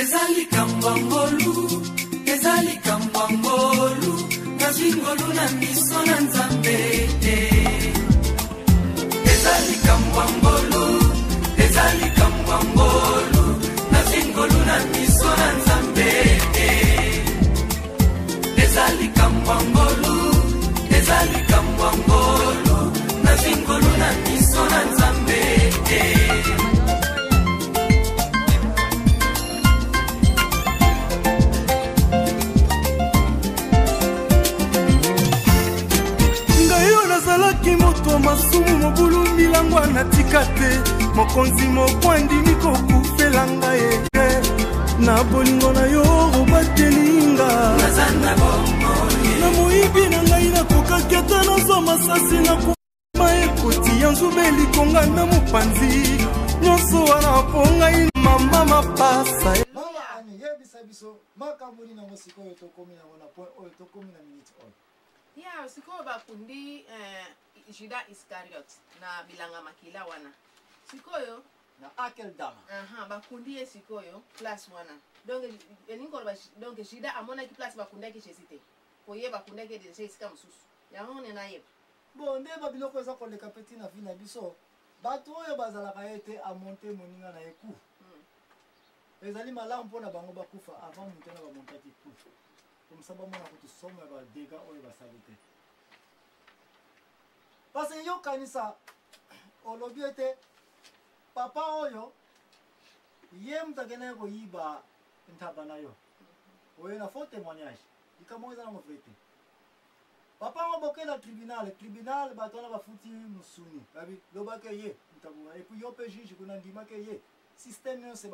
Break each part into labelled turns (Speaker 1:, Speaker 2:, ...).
Speaker 1: Eza likambo ya ngolu, eza likambo ya ngolu, nazwi ngolu na miso na Nzambe te. Eza likambo ya ngolu, eza likambo ya ngolu, nazwi ngolu na miso na Nzambe te. Eza likambo ya ngolu, eza likambo ya ngolu, nazwi ngolu na miso na Nzambe te.
Speaker 2: Ngai oyo nazalaki moto masumu, mobulu milangwa natika te, mokonzi moko andimi kokufela ngai ete na bolingo na yo obateli nga na moyibi na ngai, nakokaki ata nazwa masasi na ma ekoti ya nzube likonga na mopanzi nyonso wana mpo ngai mama mapasa.
Speaker 3: Mama Ani, yebisa biso makambo nini yango sikoyo tokomi yango na point oyo tokomi na minute oyo.
Speaker 4: Ya sikoyo bakundi Judas Iscariot na bilanga makila wana sikoyo.
Speaker 3: Na Akeldama.
Speaker 4: Aha, bakundi ye sikoyo place wana. Donc elingi koloba, donc Judas amonaki place bakundaki Jésus te, po ye bakundaki ye déjà esika mosusu. Yango nde nayeba.
Speaker 3: Bon, nde ba biloko eza koleka pe ti na vie na biso, bato oyo bazalaka ye te amonte moninga na ye coup. Ezali malamu mpo na bango bakufa avant moto wana bamontaki coup. Comme ça bamona kutu somo ya ba dégâts oyo basali te. Parce que yo kanisa olobi ete papa oyo ye moto akendaki koyiba ntaba na yo, oye na faux témoignage, likambo eza nango vrai te. Papa yango boke na tribunal, tribunal bato wana bafuti mosuni, babi lobake ye moto, et puis yo mpe juge kuna ndimake ye. Système nyonso ya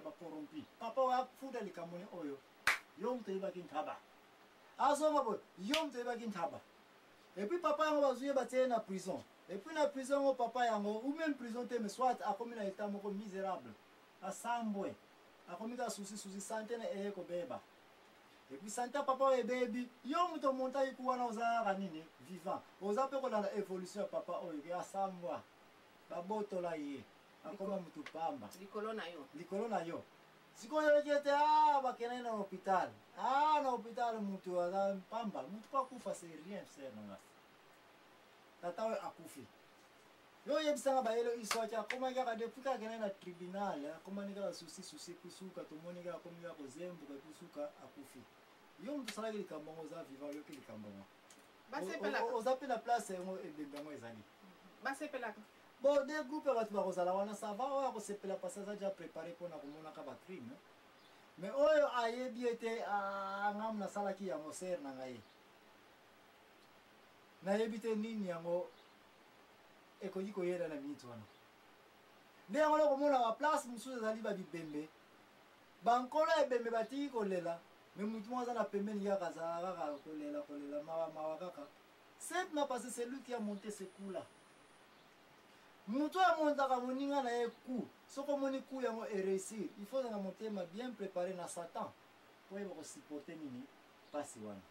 Speaker 3: bacorrompi. Papa oyo afuta likambo ni oyo, yo moto oyebaki ntaba, azonga boye, yo moto oyebaki ntaba. Et puis papa yango bazwi ye, batie ye na prison. Et puis na prison yango, papa yango, ou même prison te, mais soit akomi na état moko misérable, asambwe, akomi kaka souci souci, santé na eye kobeba. Et puis santé ya papa oyo ebebi, yo moto omontaki ku wana, oza kaka nini vivant, oza mpe kolanda évolution ya papa oyo ke asambwa, babotola ye, akoma motu pamba.
Speaker 4: Likolo na yo.
Speaker 3: Likolo na yo. Sikoyo oyoki ete a bakendaki na hôpital, a na hôpital motu aza pamba, motu mpo akufa, c'est rien. Sœur na nga, tata oyo akufi, yo oyebisanga bayelo iswaki akomaki kaka depuis kaka akendaki na tribunal, akomani kaka souci souci, et puis suka tomoni kaka akomi kaka kozembuka, et puis suka akufi. Yo moto osalaki likambo yango, oza vivant, oyoki likambo yango.
Speaker 4: Basepelaka.
Speaker 3: Oza mpe na place yango, ebembe yango ezali.
Speaker 4: Basepelaka.
Speaker 3: Bon, de groupe ya bato bakozala wana, ça va, oyo akosepela parce aza déjà préparé mpona komonaka bacrime, mais oyo ayebi ete ngamu nasalaki yango, sœur na ngai, nayebi te nini yango ekoki koyela na minute wana. Nde yango nakomona baplace mosusu ezali babibembe, bankolo ya ebembe batiki kolela, mais motu moko aza na pembeni kaka, azala kaka kolela kolela, mawa mawa kaka, simplement parce que c'est lui qui a monté ce coup là. Moto oyo amontaka moninga na ye coup, soki omoni coup yango eréussir, il faut ozala motema bien préparé na Satan po oyeba kosupporte nini mpasi wana.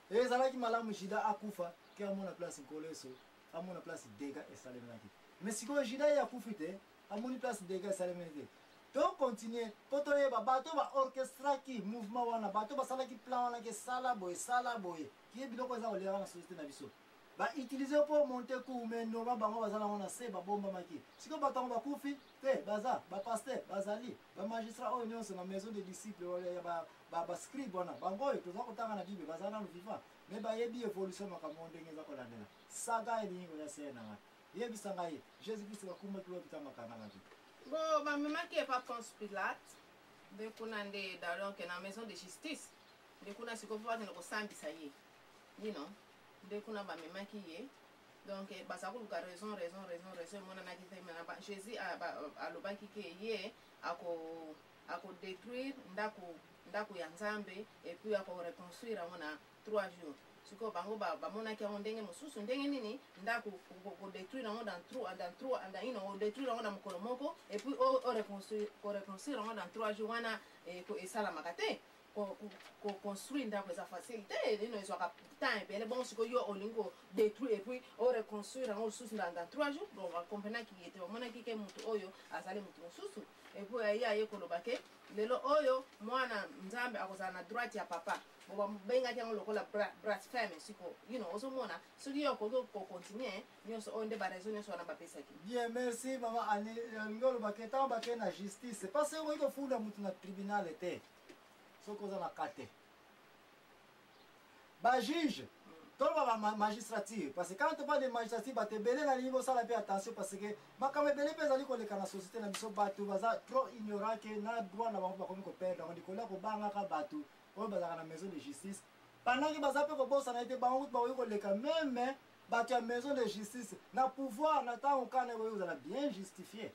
Speaker 3: Ezalaki malamu Juda akufa ke amona place Nkolo Yesu, amona place dégâts esalemelaki. Mais sikoyo Juda ye akufi te, amoni place dégâts esalemeli te. Tocontinue mpo toyeba bato baorchestraki mouvement wana, bato basalaki plan wana ke sala boye, sala boye, kie biloko eza koliaka na société na biso. Bautilize mpo monte coup, mais normal bango baza nango na se, babombamaki. Sikoyo bato yango bakufi te, baza bapasteur, bazali bamagistrat oyo nyonso na maison de disciple ya bascribe wana, bango oyo toza kotanga na Bible, baza nano vivant, mais bayebi évolution makambo ndenge eza kolandela. Saga elingi koya. Sœur na ngai, yebisa ngai, Jésus Christ bakumbaki wapi ntango akangamaki?
Speaker 4: Bo bamemaki epa Ponce Pilate, nde kuna nde donc na maison de justice, nde kuna sikoyo mpo bakende kosambisa ye nde kuna bamemaki ye. Donc baza koluka raison, raison, raison, raison emonanaki te. Mais Jésus alobaki ke ye ako akodétruire ndako ya Nzambe et puis akoreconstruire yango na 3 jours. Sikoyo bango bamonaki yango ndenge mosusu. Ndenge nini ndako kodétruire yango dans trois dans odétruire yango na mokolo moko et puis koreconstruire yango dans 3 jours? Wana esalamaka te. Koconstruire ndako eza facile te, ezwaka temps ebele. Bon, sikoyo yo olingi kodétruire et puis oreconstruire yango lisusu dans 3 jours. Bon, bakomprenaki ye te, bamonaki ke moto oyo aza Azali moto mosusu. Et puis ye aye koloba ke lelo oyo mwana Nzambe akozala na droite ya papa. Bo babengaki yango lokola blasphème siko. Ozomona soki yo okoki kocontinue nyonso oyo nde baraison nyonso wana bapesaki.
Speaker 3: Bien, merci mama Ani. Olingi oloba ke ntango bakei na justice, parce que okoki kofunda motu na tribunal te soki oza na ka te. Bajuge, toloba ba magistrature, parce que quand on parle de magistrature, bato ebele nalingi bosala mpe attention, parce que makambo ebele mpe ezali koleka na société na biso. Bato baza trop ignorant ke na droit na bango, bakomi koperdre yango likolo ya kobangaka bato oyo bazalaka na maison de justice, pendant ke baza mpe kobosana ete bango kutu bakoki koleka même bato ya maison de justice na pouvoir na ntango kana ekoki kozala bien justifié.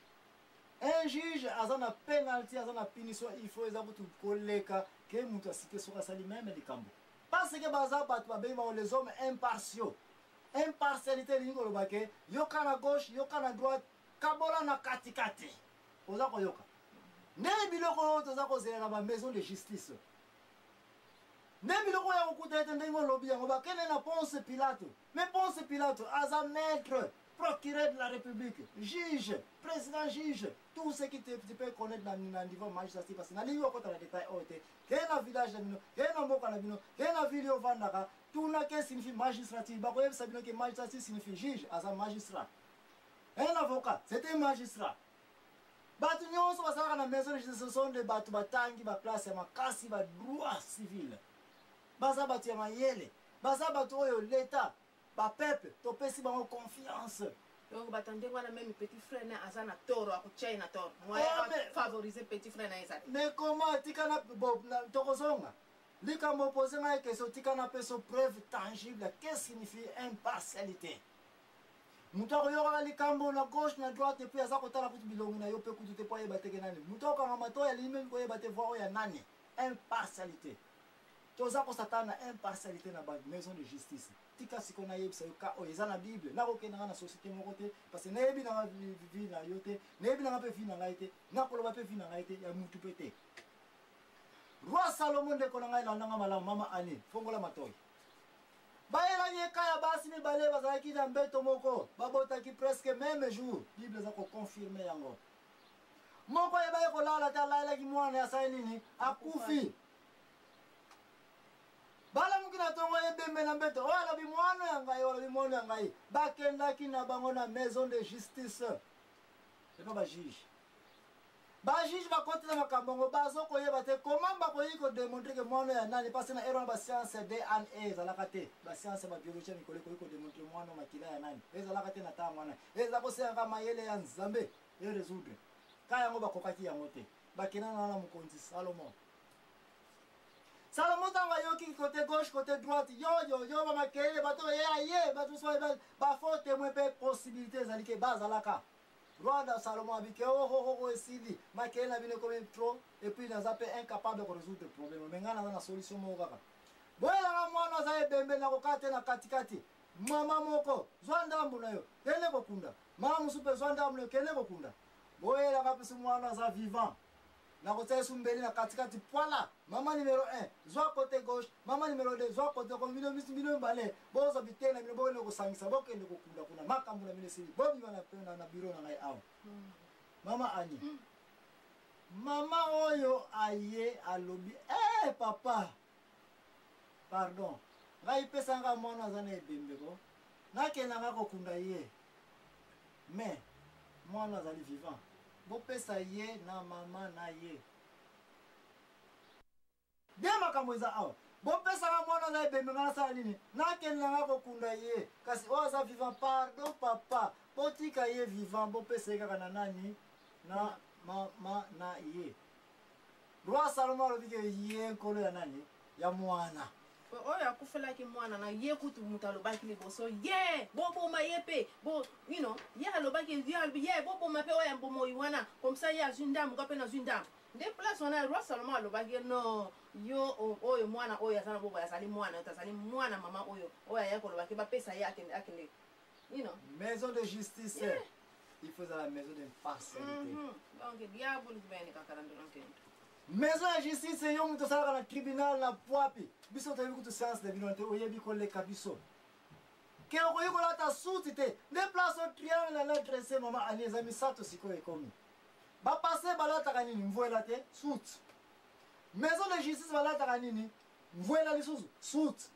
Speaker 3: Un juge aza na penalty, aza na punition, il faut eza kutu koleka ke moto asite soki asali même likambo, parce que baza bato babengi bango les hommes impartiaux. Impartialité elingi koloba ke yoka na gauche, yoka na droite, kabola na katikati. Oza koyoka nde biloko oyo toza kozela na bamaison de justice, nde biloko oyo ya kokuta ete ndenge olobi yango, bakende na Ponce Pilate. Mais Ponce Pilate aza maître, procureur de la République, juge, président juge, tout ce qui tu peux connaître na niveau magistrature, parce que nalingi okota na détail oyo te. Kee na village na bino, kee na mboka na bino, kee na ville ovandaka, tuna ke signifie magistrature, bakoyebisa bino ke magistrature signifie juge aza magistrat, un avocat, c'est un magistrat. Bato nyonso basalaka na maison de justice, ce sont des bato batangi baklasse ya makasi, badroit civil, baza bato ya mayele, baza bato oyo l'État, bapeuple topesi bango confiance.
Speaker 4: Donc bato ndenge wana, même petit frère na aza na tort, akotia ye na tort, moyen favoriser petit frère na ye eza te.
Speaker 3: Mais comment? Tika na bo tokozonga likambo opose ngai question. Tika na peso preuve tangible qu'est-ce signifie impartialité. Moto akoyokaka likambo na gauche, na droite, et puis aza kotala kutu bilongi na yo mpe kutu te mpo ayeba teke nani moto akokanga matoi, alingi même koyeba te voix oyo ya nani. Impartialité, toza kosatana na impartialité na bamaison de justice. Tika sikoyo nayebisa yo ka oyo eza na Bible. Nakokende nga na société moko te, parce que nayebi nanga vie na yo te, nayebi nanga mpe vie na ngai te, nakoloba mpe vie na ngai te, ya mutu mpe te. Roi Salomo, ndeko na ngai, landanga malamu. Mama Ani, fongola matoi. Bayelaki ye ka ya basi mibale bazalaki na mbeto moko, babotaki presque même jour. Bible eza koconfirme yango. Moko ayebaki kolala te, alalelaki mwana, asali nini? Akufi. Balamuki na ntongo, ebembe na mbeto. Oyo alobi mwana ya ngai, oyo alobi mwana ya ngai. Bakendaki na bango na maison de justice epa bajuge. Bajuge bakoti na makambo yango, bazokoyeba te comment bakoki kodémontrer ke mwana ya nani, parce na ere wana bascience ya DNA ezalaka te. Bascience ya babiologie ya mikolo ekoki kodémontrer mwana makila ya nani ezalaka te na ntango wana. Eza kosengaka mayele ya Nzambe erésoudre ka yango. Bakokaki yango te. Bakenda na mokonzi Salomon. Salomo ntango ayoki côté gauche, côté droite, yo yo yo, bamakele bato ye aye, bato so bafaux témoin mpe possibilité ezali ke bazalaka. Roi da Salomon abike ohohoho, esili makele na bino ekomi trop, et puis naza mpe incapable ya korésoudre problème, mais ngai naza na solution moko kaka. Boyelanga mwana aza ebembe, nakokaa te na katikati. Mama moko, zwa ndambu na yo, kende kokunda. Mama mosusu mpe, zwa ndambu na yo, kende kokunda. Boyelanga mpe mwana aza vivant, nakotia yesu mbeli na katikati poila. Mama numéro 1, zwa côté gauche. Mama numéro 2, zwa côté ko. Bino misu, bino mibale bozwa bitene na bino, bokende kosangisa, bokende kokunda kuna. Makambo na bino esili, bobima na bureau na ngai awa. Mama Ani, mama oyo aye alobi: "Eh, papa, pardon, ngai pesanga mwana aza na ebembe ko, nakenda nga kokunda ye, mais mwana azali vivant, bopesa ye na mama na ye." Nde makambo eza awa. Bopesanga mwana aza ebembe, nga nasala nini? Nakende na nga kokunda ye, kasi oyo aza vivant, pardon papa, botika ye vivant, bopesa ye kaka na nani? Na mama na ye. Roi Salomo alobi ke ye nkolo ya nani? Ya mwana.
Speaker 4: Oyo akufelaki mwana na ye kutu, moto alobaki liboso ye boboma ye mpe bo ye alobaki, ye alobi ye boboma mpe oyo ya bomoi wana, comme ça ye azwi ndambo, nga mpe nazwi ndambo. Nde place wana roi Salomon alobaki: "No, yo oyo mwana oyo aza na bobo azali mwana yo te, azali mwana mama oyo." Oyo aya kolobaki bapesa ye akende, akende.
Speaker 3: Maison de justice, il faut la maison d'impartialité.
Speaker 4: Donc diabolo kibene kaka na ndolo.
Speaker 3: Maison ya justice, yo moto osalaka na tribunal na pwapi, biso toyebi kutu science na bino te, oyebi koleka biso ke okoki kolata suti te. Nde place o triangle na lettre C, mama Ani, eza misato. Sikoyo ekomi Ba pasteur balataka nini? Mvuela te, suit. Maison de justice balataka nini? Mvuela lisusu, suit.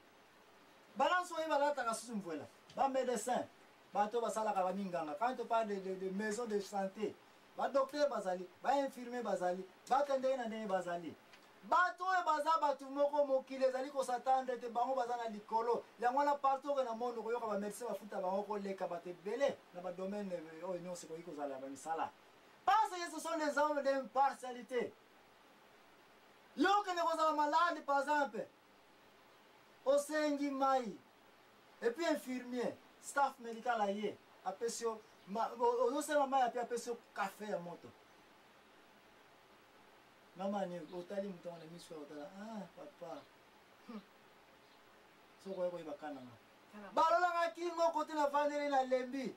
Speaker 3: Balance oyo balataka susu mvuela. Ba médecin, bato basalaka baminganga, quand on parle de maison de santé, badocteur bazali, bainfirmier bazali, bato ndenge na ndenge bazali. Bato oyo baza bato moko mokili ezali kosatendre te, bango baza na likolo. Yango wana partout oyo na monde koyoka bamédecin bafuta bango koleka bato ebele na badomaine oyo nyonso ekoki kozala ya bamisala, parce que ce sont des hommes d'impartialité. Yo okende kozala malade, par exemple osengi mai, et puis infirmier, staff médical aye, apesi yo, ozosenga mai, ape apesi yo kafe ya moto. Mama ni otali moto wana miso ya otala: "Ah papa, soki oye koyeba kananga balolanga kingo kote navandeli, nalembi."